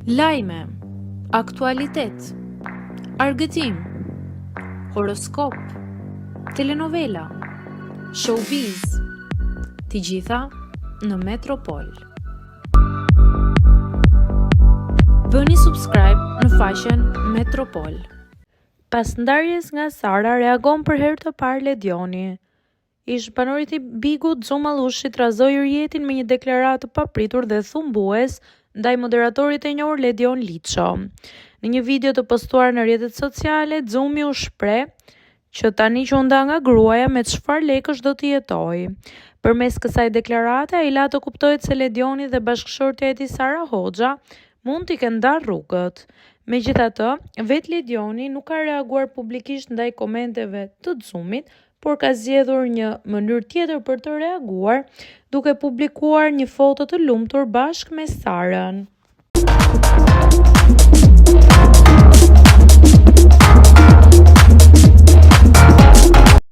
Lajme, aktualitet, argëtim, horoskop, telenovela, showbiz, të gjitha në Metropol. Bëni subscribe në faqen Metropol. Pas ndarjes nga Sara reagon për herë të parë Ledioni. Ish-banori i Bigut, Xhum Allushi trazoi rrjetin me një deklaratë të papritur dhe thumbues ndaj moderatorit të njohur Ledion Liço. Në një video të postuar në rrjetet sociale, Xhumi u shpreh që tani që u nda nga gruaja me çfarë lekësh do të jetojë. Përmes kësaj deklarate, ai la të kuptohet se Ledioni dhe bashkëshortja e tij Sara Hoxha mund t'i kenë ndarë rrugët. Megjithatë, vetë Ledioni nuk ka reaguar publikisht ndaj komenteve të Xhumit, por ka zgjedhur një mënyrë tjetër për të reaguar, duke publikuar një foto të lumtur bashkë me Sarën.